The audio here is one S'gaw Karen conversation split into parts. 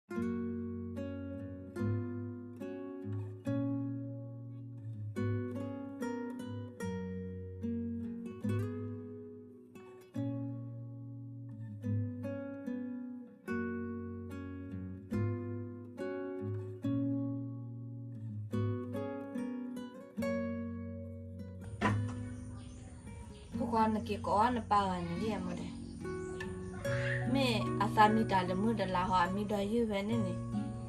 ဖိခွါ နက့ၤကိးအီၣ်နပၢ်ဂၤန့ၣ်လံမ့ၢ်ဒဲး, မ့ၢ်အသးမံတၢ်လၢမုၢ်တလါဟီ အမံဒီးယုၢ်ဝဲန့ၣ်န့ၣ်,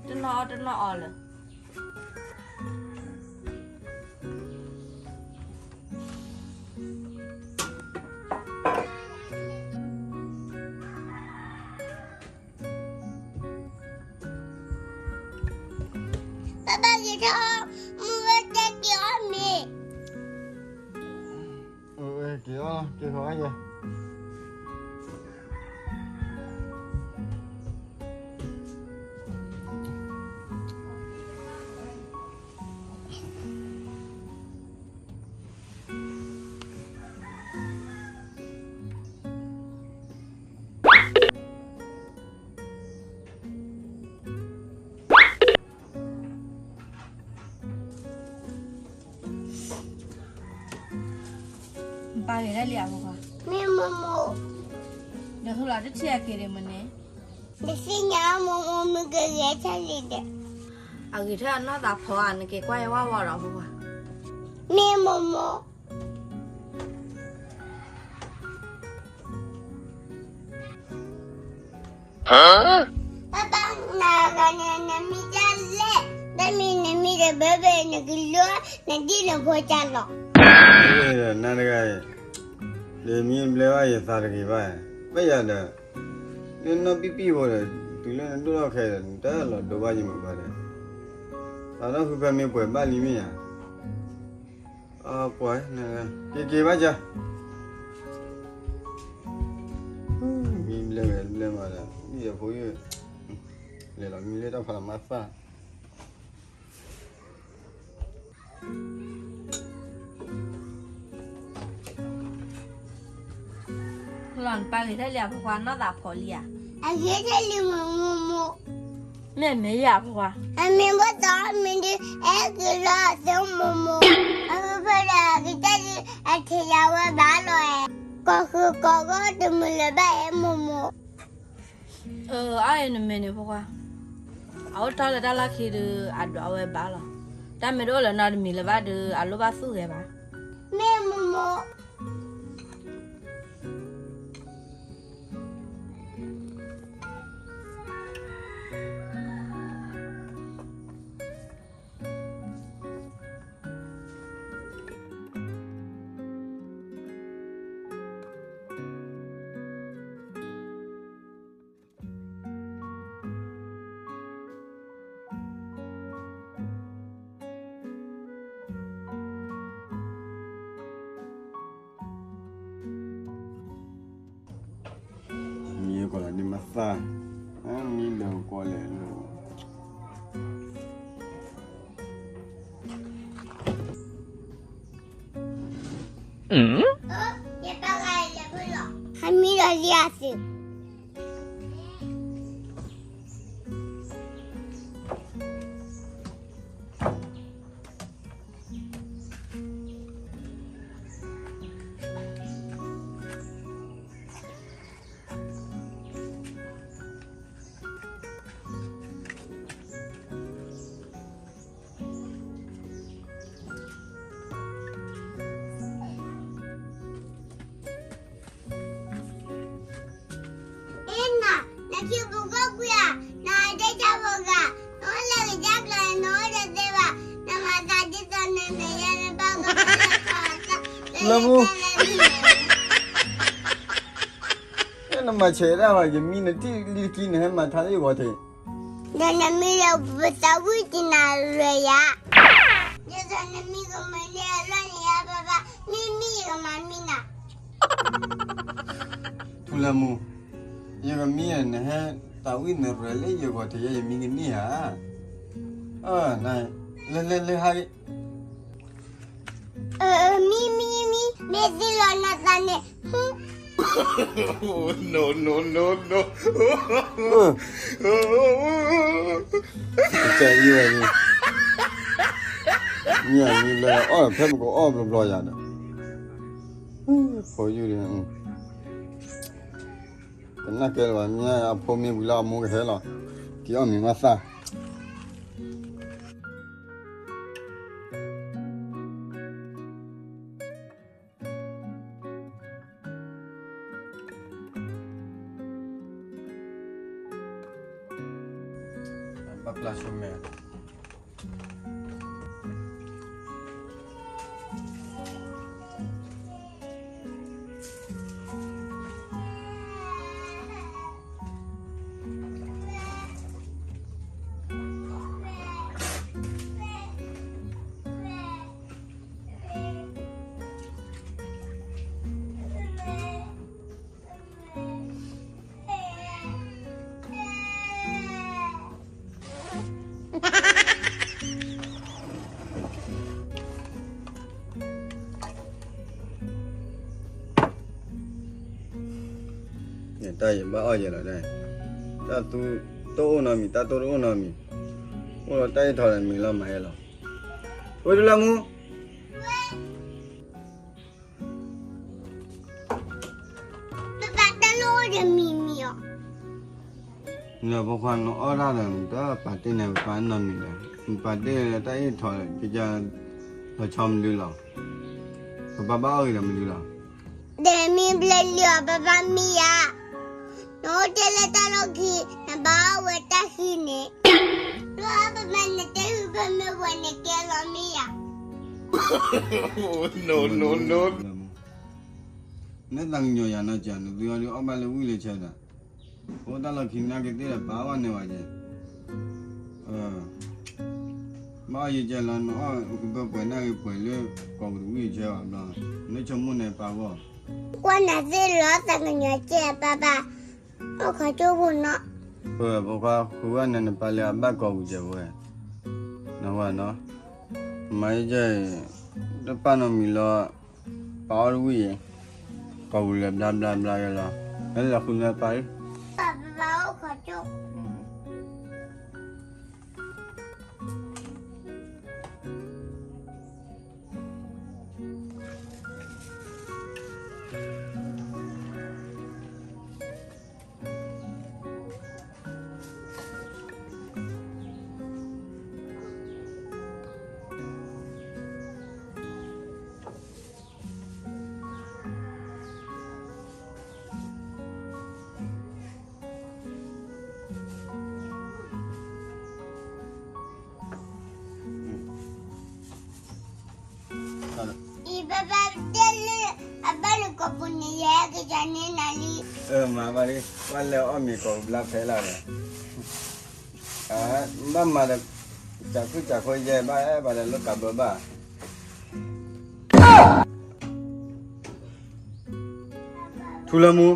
တနီၣ်အီၣ်တနီၣ်အီလၢ ဘၣ်ဘၣ်က့ၤထီၣ်, မုၢ်ဝဲတဲက့ၤအီၣ်မ့ၤ, က့ၤအီၣ်, က့ၤထီၣ်အါယဲ. ပၢ်ဂ့ၤဒၣ်လံဧါ ဖိခွါ, မ့ၢ်မိၢ်မိၢ်, ဒီးဟူလီၤတထံၣ်အက့ၤဒံးမ့ၢ်န့ၣ်, တသ့ၣ်ညါမိၢ်မိၢ်မ့ၢ်ကဂဲၤဆၢလံဒီး, အဂ့ၤထဲအနီၢ်သးဖီဧါ နက့ၤကွၢ်ယဝဲဝီဒီး ဖိခွါ, မ့ၢ်မိၢ်မိၢ် ပၢ်ပၢ် နဂၤန့ၣ် နမံတၢ်လဲၣ်, တမံၤနမံတဘၢဘၢ နကလိၤ နဒံၣ်နဖိကၢ်လီၤ. နတဂၤအံၤ, ဒီးမံဘျဲဘၣ်ယသးတဂ့ၤဘၣ်, ဘၣ်ယၤဒီး, လၢနီၢ်ပံၣ်ပံၣ်ဖိဒီး, တုၤလၢနဒိၣ်ထီၣ်ခဲအံၤဒီး နတၢ်လီၤဒိဘၣ်ယမုာ်ဘၣ်ဒီး, သးထီၣ်ဃုဖဲမ့ၢ်ပှဲၤဘၣ်လံမ့ၢ်ဧါ. ပှၤ, က့ၤက့ၤဘၣ်ယၤ, မံဘျဲဝဲဘျဲမးဒီး မံယဖိယိၣ်, လဲၤလီၤမံလၢတၢ်ဖးလီၤမါသၣ် လီၤနပၢ်ဂ့ၤထဲလံဧါ ဖိခွါ နီၢ်သးဖီလံဧါ. အဂ့ၤထဲလံမ့ၢ်မိၢ်မိၢ်, မ့ၢ်မ့ၢ်ယၤ ဖိခွါ, အမ့ၢ်ဘၣ်သးမ့ၢ်ဒုး အဲၣ်က့ၤလီၤအသးမိၢ်မိၢ်, အဖုဖုဒီးအကတၢၢ်ဒုး အထံၣ်ယၤဝဲဘၣ်လီၤ, ကိးဃုာ်ကိးဂီၤတမုာ်လၢၤဘၣ်အဲၣ်မိၢ်မိၢ်. အအံၤနမ့ၢ်န့ၣ် ဖိခွါ, အအိၣ်တ့ၢ်လၢတၢ်လီၢ်ခံဒုး အဒွးဝဲဘၣ်လီၤ, တၢ်မ့ၢ်တအိၣ်လၢၤနီတမံၤလၢၤဘၣ်ဒီး အလိၣ်ဘၣ်သူၣ်ဂဲၤဘၣ်, မ့ၢ်မိၢ်မိၢ်. မံကီးလၢန့ၣ်မးသၣ်, မံလၢကီးလဲၣ်လၢ ဟဲမံဒီးလံအသ့ၣ်. အ့နၤ, နခံပူၤကီၢ်ကွံာ်ဧါ, နဒဲကၢ်ဖိဂၤ, နအိၣ်လၢကစၢ်ကျါ နအိၣ်တသ့ဘၣ်, နမၤသးဒ်သိးန့ၣ် နယဲနဘၣ်ကမၣ်လၢကီၢ်အသး, လၢမူ နမၤဆဲးဒၣ်ဝဲ ယမံနထံၣ်လံတကံၢ် နဟဲမၤထါလၢယဂီၤထံး, ဒီးနမံလၢပသးဝံၣ်ကနၤလွဲၢ်ယၤ, ဒ်သိးနမံကမၢန့ၢ်အလီၢ်န့ၣ်ယါဘၣ်ဘၣ်, မံမံယကမၤမံနၤ ထူလၢမူ, ယကမံ နဟဲသးဝံၣ်နရဲၣ်လၢယဂီၤထံးယဲ ယမံကန့ၢ်ဧါ, လဲၤလဲၤလဲၤဟးဂ့ၤ, မံမံမံ မ့ၢ်သ့လီၤနသးန့ၣ်, No, no, no, no. ကစၢ်ယွၤန့ၣ် မ့ၢ်အမံၤလၢအီၣ်ဖဲပကအီၣ်ဘျီဘျီယၤဒီး ဖိယုၢ်န့ၣ် ကနၣ်ကဲလၢၤဘၣ် မ့ၢ်အဖိမ့ၢ်ဝံၤလၢအမိၢ်ကဟဲလီၤ က့ၤအီၣ်မ့ၤမးသၣ် ဘၣ်ပျၢ်ဆိမဲာ် တၢ်ယဘၣ်အီၣ်ယဲလီၤ, တၢ်တိၢ်တအိၣ်နီတမံၤ, တၢ်တိၢ်တအိၣ်နီတမံၤ, အိၣ်ဒီးတၢ်အ့ၣ်ထီၣ်ဒီးမံၤလီၤမၤယဲလီၤ, ဝဲဒၣ်လၢမူ ပပၢ်တၢ်လီၢ်အိၣ်ဒီးမံၤမံၤအီၤ, နဖိခွါနအီၣ်တၢ်ဒီး နတပာ်တ့ၢ်န့ၣ် ပပၢ်နီတမံၤဒီး နပာ်တ့ၢ်လၢတၢ်အ့ၣ်ထီၣ်ဒီး ကက လီၤဆီမနုၤလီၤ, ပပၢ်ဘၣ်အီၣ်ဂ့ၤဒီးမနုၤလီၤ. ဒီးမ့ၢ်ဘျဲလံအီၤ ပပၢ်မံယၤ, နအိၣ်တ့ၢ်လၢတၢ်လီၢ်ခံ နဘၣ်အီၣ်ဝဲတၢ်ခံန့ၣ်, လၢပပၢ်နတဲဟုၣ်ဖဲမ့ၢ်ဝဲန့ၣ်ကဲလီၤမ့ၢ်ယၤ. နသးကညီၤယၤနီၢ်ကီး နသုအီၤဒုးအီၣ်ဘၣ်လၢဝံၣ်လၢဆၢဒီး အိၣ်တၢ်လီၢ်ခံနၢ်က့ၤသ့ၣ်ဒီး ပာ်အီၣ်န့ၢ်ဝဲက့ၤ, ဘၣ်အီၣ်ယကဲလီၤ နအီၣ်ကပၢပှဲၤနၢ်က့ၤပှဲၤလၢ ကီၢ်ပူၤတဝံၣ်ဆၢဘၣ်ဘျီ, နဆိကမိၣ်န့ၣ်ပာ်ဂီၢ်, ကွၢ်နၤသ့ၣ်လီၤသးကညီၤကဲပၢ်ပၢ်, အိၣ်ခိးကၠိပူၤနီၤ, ပဖိခွါဃုဝဲန့ၣ် နပၢ်လၢအဘၣ်ကီၢ်ပူၤကဲဝဲ, နဝဲနီၤ, မၤယကဲအံၤ တပာ်နီတမံၤလီၤ ပာ်အီၣ်တဝံၣ်အံၤ, ကီၢ်ပူၤလဲၤဘျါဘျါဘျါယဲလီၤ, လၢလီၤဃုနၢ်ပၢ်လံ ပၢ်ပၢ်အိၣ်ခိးကၠိ အံၤ ပၢ်ပၢ်တဲလၢ အဘၣ်လၢကီၢ်ပူၤန့ၣ် ယဟဲက့ၤကန့ၢ်နၤလံ, မၤဘၣ်လံ, ဘၣ်လဲၤအီၣ်မ့ၤကီၢ်ပူၤဘျါဖဲလၢ်ဒီး ဘၣ်မၤဒီး ကးခုၣ်ကးခိယဲ ဘၣ်အဲၣ်ဘၣ်ဒီးလၢကးဘၢဘၣ်, ထူလၢမူ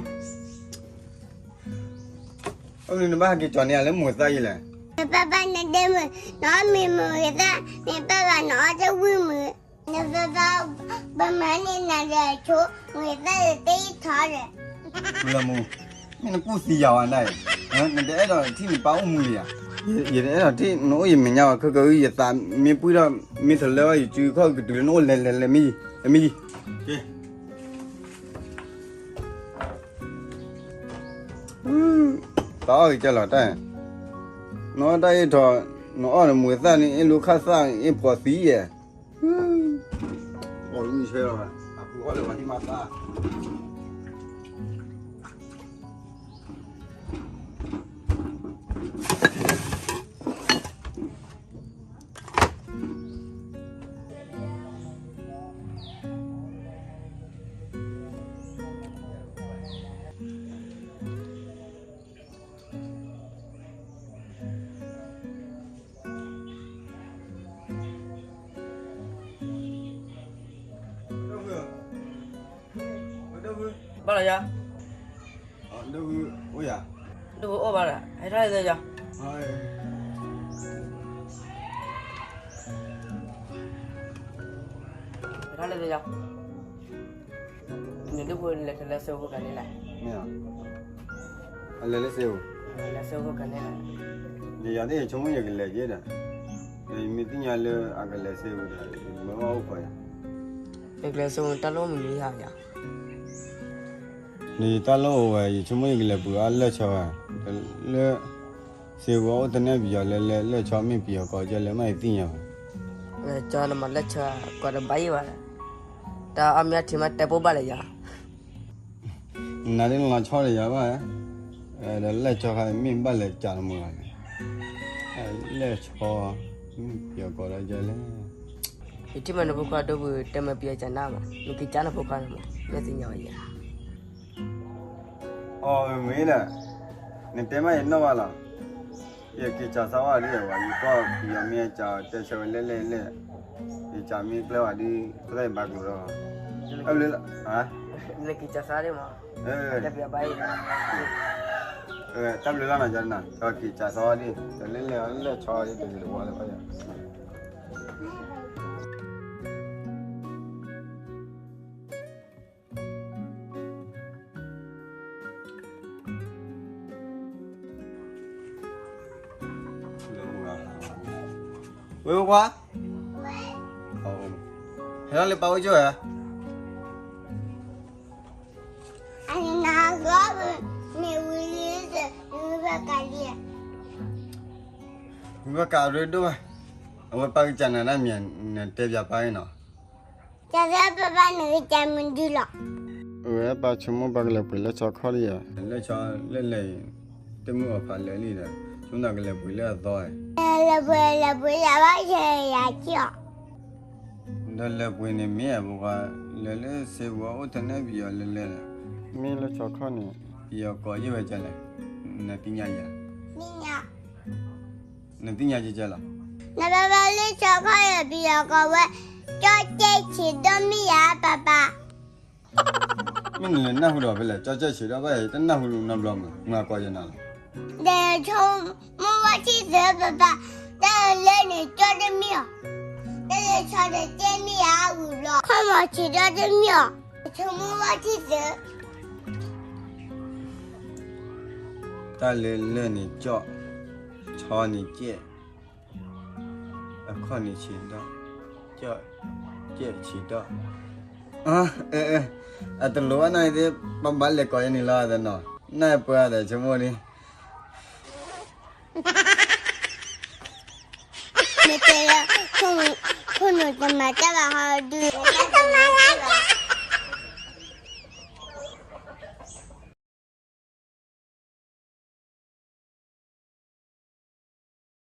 အမ့ၢ်နဘၣ်ဟဲက့ၤကၠီၤန့ၢ်ယၤလၢမုၢ်သၣ်ယံၤလဲၣ်, နပၢ်ပၢ်နဒဲမုၢ်, နအီၣ်မ့ၤမုၢ်ဂ့ၤသၣ်, နပၢ်ပၢ်နအီၣ်တဝံၣ်မုၢ်, နပၢ်ပၢ် ပမၤန့ၢ်နၤဒီးဆိ မုၢ်ဂ့ၤသၣ်ဒီးတအ့ၣ်ထီၣ်ဒီး, ထူလၢမူ, မ့ၢ်နကူၣ်သံယၤဝဲဒၣ်အံၤ, နတအဲၣ်ဒိးထံၣ်နပၢ်အိၣ်မူလံဧါ, ယတအဲၣ်ဒိးထံၣ်နအိၣ်ယမဲာ်ညါဘၣ် ခဲကနံၣ်အံၤ ယသးမ့ၢ်ပှံၢ်ထီၣ် မ့ၢ်ထလၢဘၣ်ယစုခီၣ်ကတုၤလၢနအိၣ်လဲၤလဲၤလဲၤမ့ၢ်ယံၤ, လဲၤမ့ၢ်ယံၤ တၢ်အီၣ်က့ၤကဲလီၤတၢ်, နအီၣ်တၢ်အ့ၣ်ထီၣ်, နအီၣ်နမုၢ်သၣ်န့ၣ် အ့ၣ်လူခၣ်သၣ် အ့ၣ်ဖှီၣ်သံယဲၢ်, အီၣ်ဝံၣ်ဆဲလီၤ, အပူၤအီၣ်လၢပှၤဟံၣ်မၤသၣ် ဘၣ်လီၤယၤ, ဒိၣ်ဖုအိၣ်ဘၣ်ဒီး ဟဲထီၣ်လၢယၤ, ဟဲထီၣ်လၢယၤ, န့ၣ် ဒ်ဖိလဲၤထီၣ်လၢစဲးဖိကန့ၣ်လဲၣ်, မ့ၢ်, အလဲၤလၢစဲးဖိ, လၢစဲးဖိကန့ၣ်လဲၣ်, ယယၤသ့ၣ်ယဆိကမိၣ်ယကလဲၤက့ၤဒီး, ဒီးယမ့ၢ်သ့ၣ်ညါလၢအကလဲၤစဲးဖိဒီး ယမ့ၢ်ဘၣ်အိၣ်ခိးယၤ, ယကလဲၤစဲးဖိတၢ်လီၢ်မုၢ်လံဧါယၤ န့ၣ်တၢ်လီၢ်အိၣ်ဝဲ ယဆိကမိၣ်ယကလဲၤပှ့ၤအီၣ်လၢၢ်ဆီဝဲ, လၢစဲးဖိအိၣ်တနဲၣ်ပယီၤလဲၤလဲၤလၢၢ်ဆီမ့ၢ်ပယီၤကီးကဲလဲၣ်မ့ၢ်ယသ့ၣ်ညါဘၣ်, ကၠီနမၤလၢၢ်ဆီကိးတဘၣ်ယံၤဘၣ်, တၢ်အီၣ်မ့ၢ်ထံမ့ၢ်တဲပိၢ်ဘၣ်လၢယၤ, နၤဒ်နလီၤဆီဒီးယၤဘၣ်, ဒီးလၢၢ်ဆီခါမ့ၢ်ဘၣ်လဲၤကးတမုာ်ဘၣ်လဲၣ်, လၢၢ်ဆီ, ပယီၤကီးဒီးကဲလဲၣ်, ယထံၣ်မးနဖိခွါဒိၣ်ပူၤတဲမ့ၢ်ပယီၤကးနၤမး နက့ၤကးနဖိခွါန့ၣ်မး မ့ၢ်သ့ၣ်ညါဝဲယၤ အီၤမ့ၢ်ဒီး, နတဲမ့ၢ်ယနီၣ်ဘၣ်လီၤ, ယက့ၤစးစးဝဲဒ်ဝဲ ယကွၢ်ပယီၤမ့ၢ်အကးတဲဆၢဝဲလဲၣ်လဲၣ်လဲၣ်, ယကးမ့ၢ်ကျၢၤဝဲဒ်, ကသ့ၣ်ယဘၣ်ကျိၤဒီး, တၢ်ဘျုးလီၤ, နက့ၤစးစးဒ်မး, တၢ်ဘျုးလီၤနၤကနၤ က့ၤစးစးဝဲဒ် တလဲၤလဲၤလၢၢ်ဆီဒ်တဂ့ၤတဝီလၢၤဘၣ်ယၤ ဝဲဝဲကွၢ်, ဟဲလီၤလၢပၢ်အိၣ်ကၠိဧါ, အနဂီၢ်, မ့ၢ်ဝံၤလံ, ဝံၤဘၣ်ကးလံ, ဝံၤဘၣ်ကးရ့ဒိၣ်ဘၣ်, အဝဲပၢ်ကစးနၤတၢ်မံၤ, နတဲပၠးပၢ်အံၤနီၤ ကသ့ၣ်ပၢ်ဘၣ်နကစးမုၢ်ဒုလီၤ, ဝဲပၢ်ဆိကမိၣ်ပၢ်ကလဲၤပှ့ၤလၢၢ်ဆီခီၣ်လံယၤ, လၢၢ်ဆီလၢလဲၤအံၤ, တမုၢ်အီၣ်ဖးလၢာ်လံဒီး, ဆိကမိၣ်ကလဲၤပှ့ၤလၢအသီ, လဲၤပှ့ၤလဲၤပှ့ၤယၤဘၣ်ယဲယၤကံၣ်အီၤ, ဒီးလဲၤပှ့ၤန့ၣ်မ့ၢ်အဖိခွါ, လဲၤလၢစဲးဖိအိၣ်တနဲၣ်ပယီၤလဲၤလဲၤလီၤ, မ့ၢ်လၢၢ်ဆီခီၣ်န့ၣ်, ပယီၤကီးယံၤဝဲကဲလဲၣ်, နသ့ၣ်ညါယၤ, နသ့ၣ်ညါကဲကဲလီၤ, နဘၣ်ဘၣ်လၢၢ်ဆီခီၣ်ယၤ ပယီၤကီးဝဲ, ကၠီကဲဆံးဒီမ့ၢ်ယၤပၢ်ပၢ် မ့ၢ်နလဲၤနၢ်ဟူဒီးဖဲလဲၣ် ကၠီကဲဆံးဒီဘၣ်အံၤ တနၢ်ဟူနီတဘျီမး မၤကီးယၤနၤလီၤ, ဒီးဆိကမိၣ်ဝဲထံၣ်သ့ပၢ်ပၢ်, တၢ်လၢန့ၣ်ကၠီတမ့ၢ်အီၤ, တၢ်လၢဆီဒီးကဲမ့ၢ်ယၤအဂုၤလီၤ ခီမီၤဆံးဒီတမ့ၢ်အီၤ, ဆိကမိၣ်ဝဲထံၣ်သ့ တၢ်လၢလၢၢ်န့ၣ်ကၠီ, ဆီန့ၣ်ကဲ, အခီၣ်န့ၣ်ဆံးဒီ, ကဲဆံးဒီ, အတလိၤဘၣ်နီၢ်အံၤသ့ၣ် ပဘၣ်လဲၤကီးယဲန့ၣ်လီၤသနီၤ, နၢ်ပၢၢ်သးဆိကမိၣ်လံ မ့ၢ်တဲလၢ ခိၣ်နူာ်တမၤတၢ်ဘၣ်ဟီဒုး, တမၤတၢ်ဘၣ်